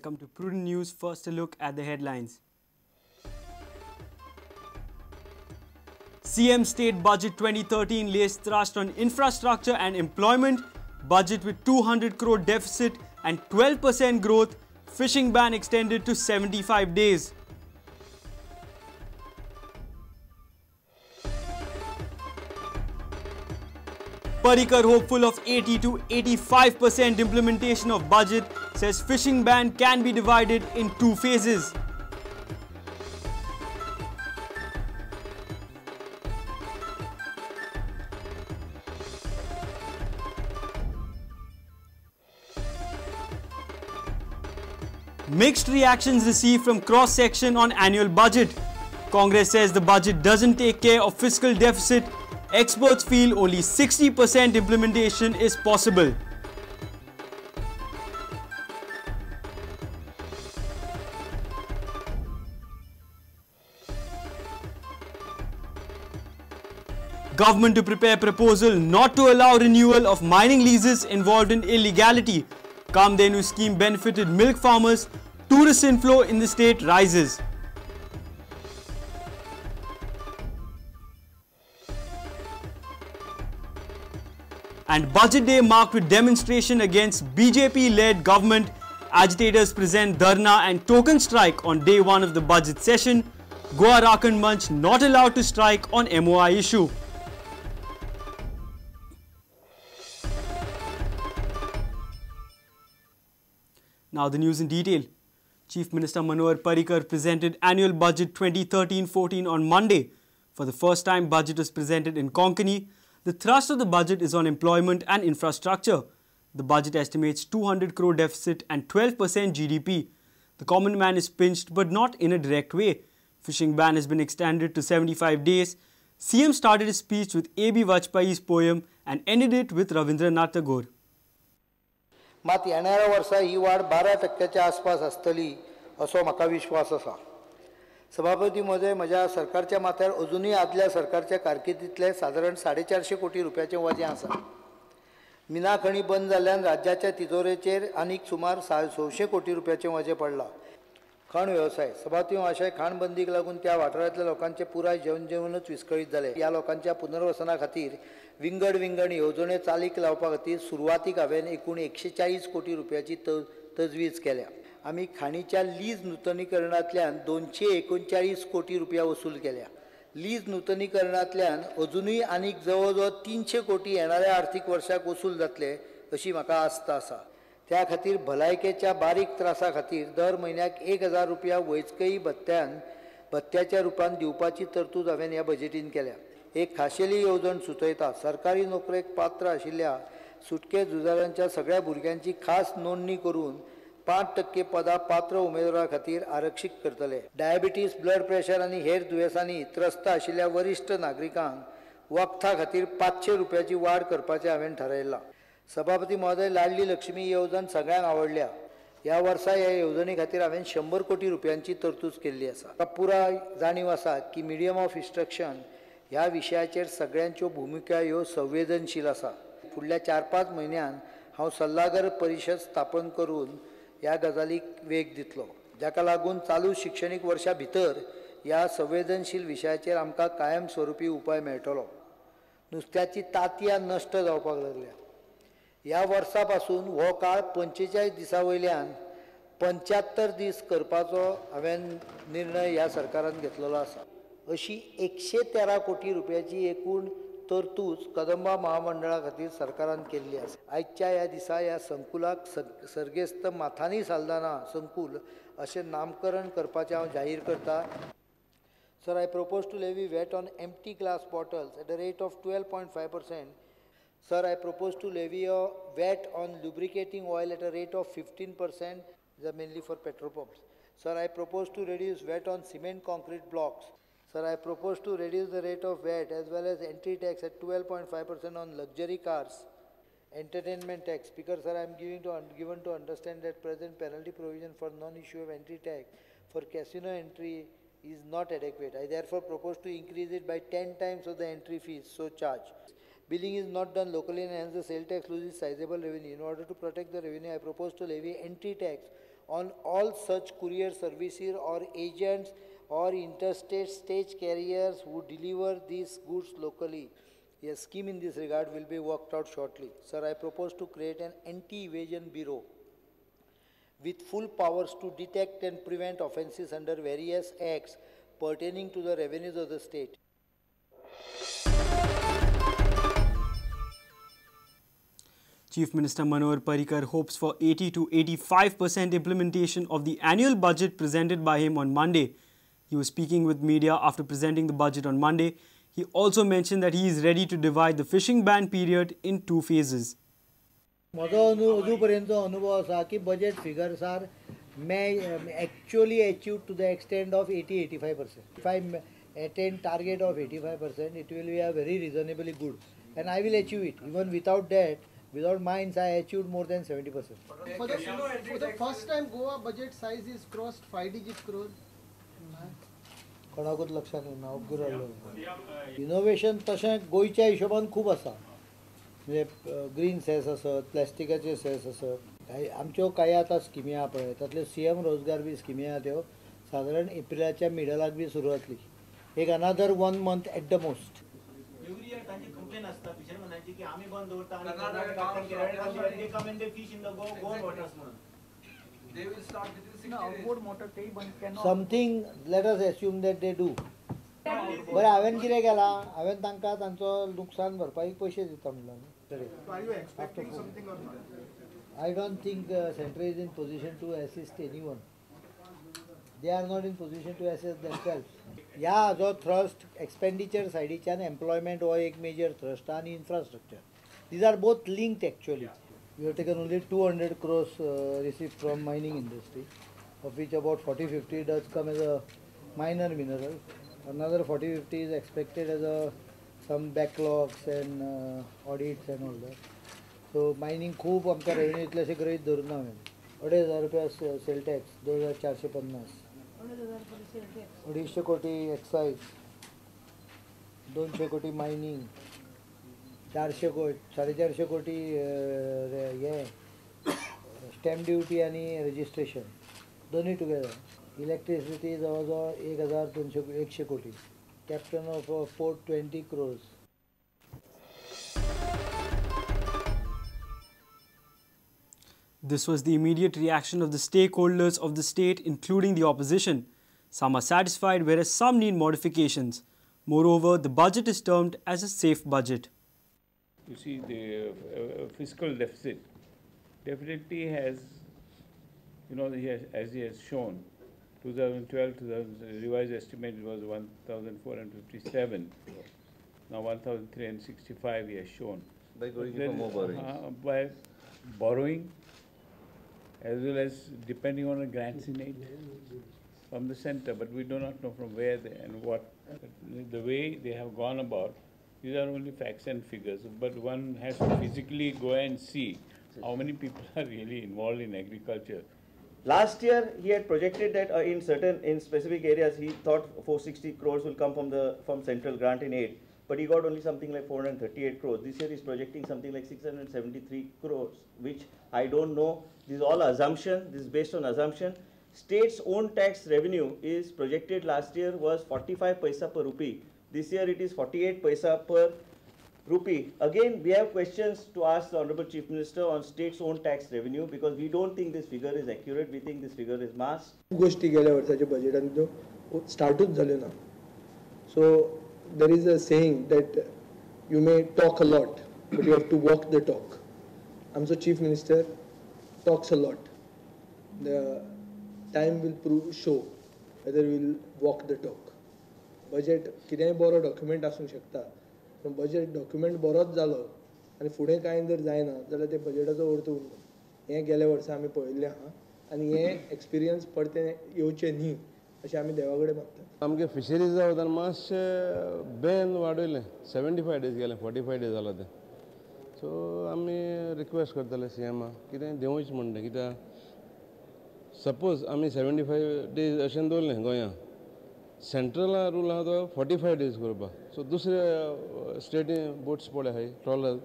Welcome to Prudent News. First, a look at the headlines. CM State Budget 2013 lays thrust on infrastructure and employment. Budget with 200 crore deficit and 12% growth. Fishing ban extended to 75 days. Parrikar hopeful of 80 to 85% implementation of budget, says fishing ban can be divided in two phases. Mixed reactions received from cross-section on annual budget. Congress says the budget doesn't take care of fiscal deficit. Experts feel only 60% implementation is possible. Government to prepare proposal not to allow renewal of mining leases involved in illegality. Kamdhenu scheme benefited milk farmers. Tourist inflow in the state rises. And Budget Day marked with demonstration against BJP-led government. Agitators present dharna and token strike on day one of the budget session. Goa Rakhan Manch not allowed to strike on MOI issue. Now the news in detail. Chief Minister Manohar Parrikar presented annual budget 2013-14 on Monday. For the first time, budget was presented in Konkani. The thrust of the budget is on employment and infrastructure. The budget estimates 200 crore deficit and 12% GDP. The common man is pinched, but not in a direct way. Fishing ban has been extended to 75 days. CM started his speech with A.B. Vajpayee's poem and ended it with Rabindranath Tagore. मात येणाऱ्या वर्सा ही वाढ 12% आसपास आसतली असो म्हाका विश्वास आसा. सभापती महोदय, म्हज्या सरकारच्या माथ्यार अजुनूय आदल्या सरकारच्या कारकिर्दींतले सादारण 450 कोटी रुपयाचें वजें आसा. मिना खणी बंद जाल्ल्यान राज्याच्या तिजोरेचेर आनीक सुमार 600 कोटी रुपयाचें वजें पडलां. खण वेवसाय, सभापती महाशय, खाण बंदीक लागून त्या वाठारांतल्या लोकांचें पुराय जनजीवनूच विस्कळीत जालें. ह्या लोकांच्या पुनर्वसना खातीर विंगड विंगड येवजण्यो चालीक लावपा खातीर सुरवातीक हांवें एकूण 140 कोटी रुपयाची तजवीज केल्या. आमी खाणीच्या लीज नुतनीकरणांतल्यान 239 कोटी रुपया वसूल केल्या. लीज नुतनीकरणांतल्यान अजुनूय आनीक जवळ जवळ 300 कोटी येणाऱ्या आर्थीक वर्साक वसूल जातले अशी म्हाका आस्त आसा. त्या खातीर भलायकेच्या बारीक त्रासा खातीर दर म्हयन्याक 1000 रुपया वैजकीय भत्त्याच्या रुपान दिवपाची तरतूद हांवें ह्या बजेटीन केल्या. एक खाशेली येवजण सुचयता. सरकारी नोकरेक पात्र आशिल्ल्या सुटके झुजाऱ्यांच्या सगळ्या भुरग्यांची खास नोंदणी करून 5% पदां पात्र उमेदवारा खातीर आरक्षीत करतले. डायबिटीस, ब्लड प्रेशर आनी हेर दुयेंसांनी त्रस्त आशिल्ल्या वरिश्ठ नागरिकांक वखदा खातीर 500 रुपयाची वाड करपाचें हांवें थारायलां. सभापती महोदय, लाडली लक्ष्मी येवजण सगळ्यांक आवडल्या. ह्या वर्सा ह्या येवजणे खातीर हांवें 100 कोटी रुपयांची तरतूद केल्ली आसा. म्हाका पुराय जाणीव आसा की मिडियम ऑफ इन्स्ट्रक्शन ह्या विशयाचेर सगळ्यांच्यो भुमिका ह्यो संवेदनशील आसा. फुडल्या 4-5 म्हयन्यान हांव सल्लागार परिशद स्थापन करून ह्या गजालीक वेग दितलो, जाका लागून चालू शिक्षणीक वर्सा भितर ह्या संवेदनशील विशयाचेर आमकां कायमस्वरुपी उपाय मेळटलो. नुस्त्याची तांतयां नश्ट जावपाक लागल्या. ह्या वर्सा पासून हो काळ 45 दिसां वयल्यान 75 दीस करपाचो हांवें निर्णय ह्या सरकारान घेतलेलो आसा. अशी 113 कोटी रुपयाची एकूण तरतूद कदंबा महामंडळा खातीर सरकारान केल्ली आसा. आयच्या ह्या दिसा ह्या संकुलाक सर्गेस्त माथानी साल्दाना संकूल अशें नामकरण करपाचें हांव जाहीर करता. Sir, I propose to levy VAT on empty glass bottles at a rate of 12.5%. Sir, I propose to levy a VAT on lubricating oil at a rate of 15%, mainly for petrol pumps. Sir, I propose to reduce VAT on cement concrete blocks. Sir, I propose to reduce the rate of VAT as well as entry tax at 12.5% on luxury cars. Entertainment tax. Speaker, sir, I am given to understand that present penalty provision for non-issue of entry tax for casino entry is not adequate. I therefore propose to increase it by 10 times of the entry fees so charged. Billing is not done locally and hence the sale tax loses sizable revenue. In order to protect the revenue, I propose to levy entry tax on all such courier services or agents or interstate stage carriers who deliver these goods locally. A scheme in this regard will be worked out shortly. Sir, I propose to create an anti-evasion bureau with full powers to detect and prevent offences under various acts pertaining to the revenues of the state. Chief Minister Manohar Parrikar hopes for 80 to 85% implementation of the annual budget presented by him on Monday. He was speaking with media after presenting the budget on Monday. He also mentioned that he is ready to divide the fishing ban period in two phases. म्हजो अजूपर्यंत अनुभव आसा की budget figures are may actually achieve to the extent of 80-85%. If I attain target of 85%, it will be a very reasonably good, and I will achieve it. Even without that, without mines, I achieved more than 70%. For the first time, Goa budget size is crossed 5-digit crore. कोणाकूच लक्षात येना, उपगूर रावलो. Innovation तशें गोंयच्या हिशोबान खूब आसा, म्हणजे green cess आसत, प्लास्टिकाचे सेस आसत, कांय आमच्यो कांय आतां स्किमी आहा पळय, तातल्यो सी एम रोजगार बी स्किमी आहा त्यो सादारण एप्रिलाच्या मिडलाक बी सुरू जातली. एक another 1 month at the most. Every year तांची कंप्लेन आसता फिशरमॅनाची की आमी बंद दवरता आनी they come and they fish in the Goan waters म्हणून. They will start within 60 days. Outboard motor तेय बंद cannot. Something let us assume that they do. बरें, हांवें कितें केलां, हांवें तांकां तांचो लुकसाण भरपाईक पयशे दिता म्हणलां न्हू. Are you expecting something or not? I don't think centre is in position to assist anyone. They are not in position to assist themselves. ह्या जो थ्रस्ट एक्सपेंडिचर सायडीच्यान एम्प्लॉयमेंट हो एक मेजर थ्रस्ट आनी infrastructure, these are both linked actually. We have taken only 200 crores receipt from mining industry, of which about 40-50 does come as a minor mineral. Another 40-50 is expected as a some backlogs and audits and all that. So mining खूब आमकां revenue इतलेशें गृहीत धरून ना हांवें. 2500 रुपया sale tax, 2450, 250 कोटी excise, 200 कोटी mining, 400 कोटी 450 कोटी हे स्टॅम्प ड्युटी आनी रजिस्ट्रेशन दोनूय टुगेदर. इलेक्ट्रिसिटी जवळ जवळ 1200 कोटी. Captain of port 20 crores. This was the immediate reaction of the stakeholders of the state, including the opposition. Some are satisfied, whereas some need modifications. Moreover, the budget is termed as a safe budget. You see, the fiscal deficit definitely has, you know, as he has shown, 2012, 2000, revised estimate was 1,457. Now 1,365 he has shown. By going for more borrowing. By borrowing, as well as depending on a grants in aid from the center, but we do not know from where they and what. The way they have gone about, these are only facts and figures, but one has to physically go and see how many people are really involved in agriculture. Last year, he had projected that in specific areas, he thought 460 crores will come from central grant in aid, but he got only something like 438 crores. This year, he's projecting something like 673 crores, which I don't know. This is all assumption. This is based on assumption. State's own tax revenue is projected last year was 45 paisa per rupee. This year it is 48 paisa per rupee. Again, we have questions to ask the Honorable Chief Minister on state's own tax revenue, because we don't think this figure is accurate. We think this figure is masked. गोष्टी गेल्या वर्साच्या बजेटान त्यो स्टार्टूच जाल्यो ना. So there is a saying that you may talk a lot, but you have to walk the talk. आमचो chief minister talks a lot. The time will show whether we will walk the talk. Budget कितेंय बरो document आसूंक शकता, पूण budget document बरोच जालो आनी फुडें कांय जर जायना जाल्यार ते बजेटाचो अर्थ उरना. हें गेल्या वर्सा आमी पळयल्लें आहा आनी हें एक्सपिरियन्स परतें येवचें न्ही अशें आमी देवा कडेन मागतात. आमगे फिशरीजा वयल्यान मातशें बॅन वाडयलें, 75 डेज गेलें, 45 डेज जालां तें. सो आमी रिक्वेस्ट करतले सी एमाक कितें देंवच म्हणटा, कित्याक सपोज आमी 75 डेज अशें दवरलें गोंयांत, सेंट्रला रूल आहा तो 45 डेज करपाक. सो दुसऱ्या स्टेटी बोट्स पळय आहाय ट्रॉलर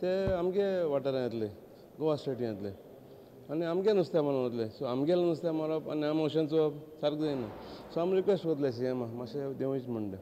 ते आमगे वाठारांत येतले, गोवा स्टेटी येतले. आनी आमगे नुस्तें मारून वतले. सो आमगेलें नुस्तें मारप आनी आमी अशें चोवप सारकें जायना. सो आमी रिक्वेस्ट करतले सी एमा मातशें देंवच म्हणटा.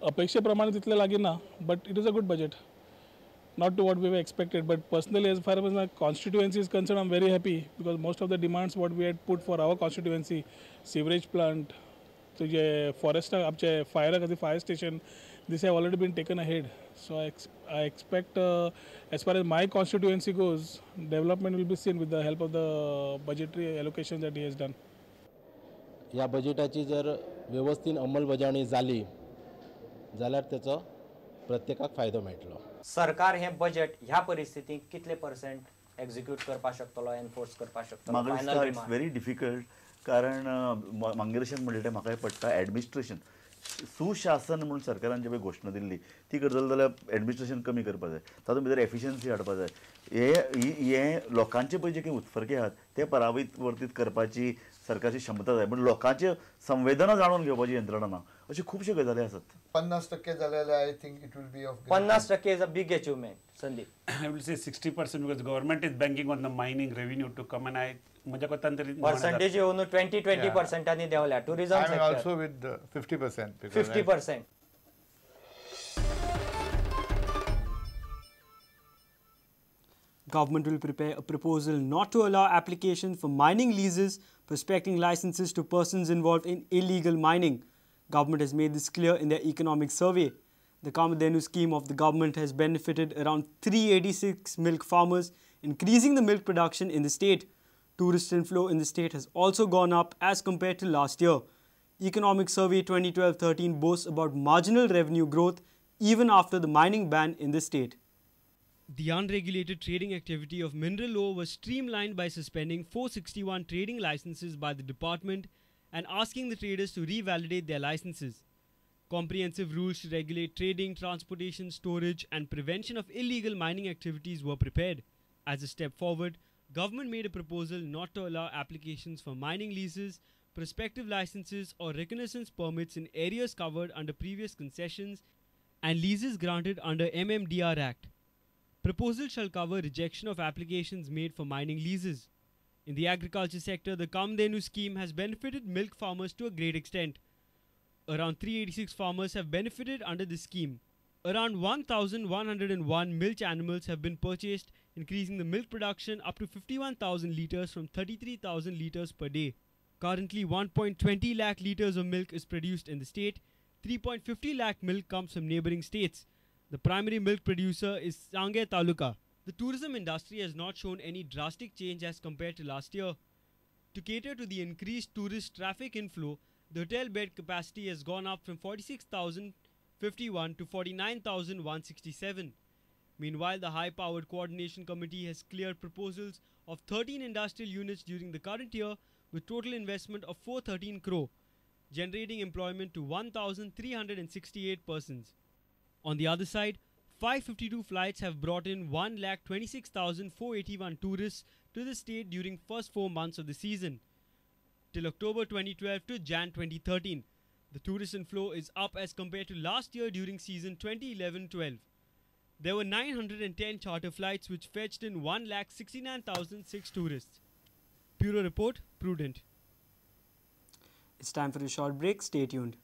अपेक्षे प्रमाणे तितलें लागीं ना, but it is a good budget. Not to what we were expected, but personally as far as my constituency is concerned, I am very happy because most of the demands what we had put for our constituency, sewerage plant, तुजे Foresta आमचे फायरा खातीर fire station, this have already been taken ahead. So I expect as far as my constituency goes, development will be seen with the help of the budgetary allocation that he has done. ह्या बजेटाची जर वेवस्थीन अंमलबजावणी जाली जाल्यार तेचो प्रत्येकाक फायदो मेळटलो. सरकार हे बजेट ह्या परिस्थितीक कितले पर्सेंट एक्झिक्यूट करपाक शकतलो, एनफोर्स करपाक शकतलो? म्हाका दिसता it's very difficult, कारण मांगेरशन म्हणलें तें म्हाकाय पडटा. एडमिनिस्ट्रेशन, सुशासन म्हणून सरकारान जे पळय घोशणा दिल्ली ती करतले जाल्यार एडमिनिस्ट्रेशन कमी करपाक जाय, तातूंत भितर एफिशियन्सी हाडपाक जाय. हे लोकांचे पळय जे काही उत्फर्के आहात ते परावर्तीत करपाची सरकारची क्षमता जाय, पूण लोकांचे संवेदना जाणून घेवपाची यंत्रणा ना. अश्यो खुबश्यो गजाली आसात. 50% जाल्यार I think it will be of 50% is a big achievement. Sandeep, I will say 60% because government is banking on the mining revenue to come and I म्हज्या कोतान तरी पर्सेंटेज येवन 20% देंवल्या. Tourism I am also with 50%. 50%. Government will prepare a proposal not to allow application for mining leases, prospecting licenses to persons involved in illegal mining. Government has made this clear in their economic survey. The Kamadhenu scheme of the government has benefited around 386 milk farmers, increasing the milk production in the state. Tourist inflow in the state has also gone up as compared to last year. Economic Survey 2012-13 boasts about marginal revenue growth even after the mining ban in the state. The unregulated trading activity of mineral ore was streamlined by suspending 461 trading licenses by the department and asking the traders to revalidate their licenses. Comprehensive rules to regulate trading, transportation, storage and prevention of illegal mining activities were prepared. As a step forward, government made a proposal not to allow applications for mining leases, prospective licenses or reconnaissance permits in areas covered under previous concessions and leases granted under MMDR Act. Proposal shall cover rejection of applications made for mining leases. In the agriculture sector, the Kamadhenu scheme has benefited milk farmers to a great extent. Around 386 farmers have benefited under this scheme. Around 1,101 milch animals have been purchased, increasing the milk production up to 51,000 litres from 33,000 litres per day. Currently, 1.20 lakh litres of milk is produced in the state. 3.50 lakh milk comes from neighbouring states. The primary milk producer is Sange Taluka. The tourism industry has not shown any drastic change as compared to last year. To cater to the increased tourist traffic inflow, the hotel bed capacity has gone up from 46,051 to 49,167. Meanwhile, the High-Powered Coordination Committee has cleared proposals of 13 industrial units during the current year with total investment of 413 crore, generating employment to 1,368 persons. On the other side, 552 flights have brought in 1,26,481 tourists to the state during first 4 months of the season. Till October 2012 to Jan 2013, the tourist inflow is up as compared to last year during season 2011-12. There were 910 charter flights which fetched in 1,69,006 tourists. Bureau Report, Prudent. It's time for a short break. Stay tuned.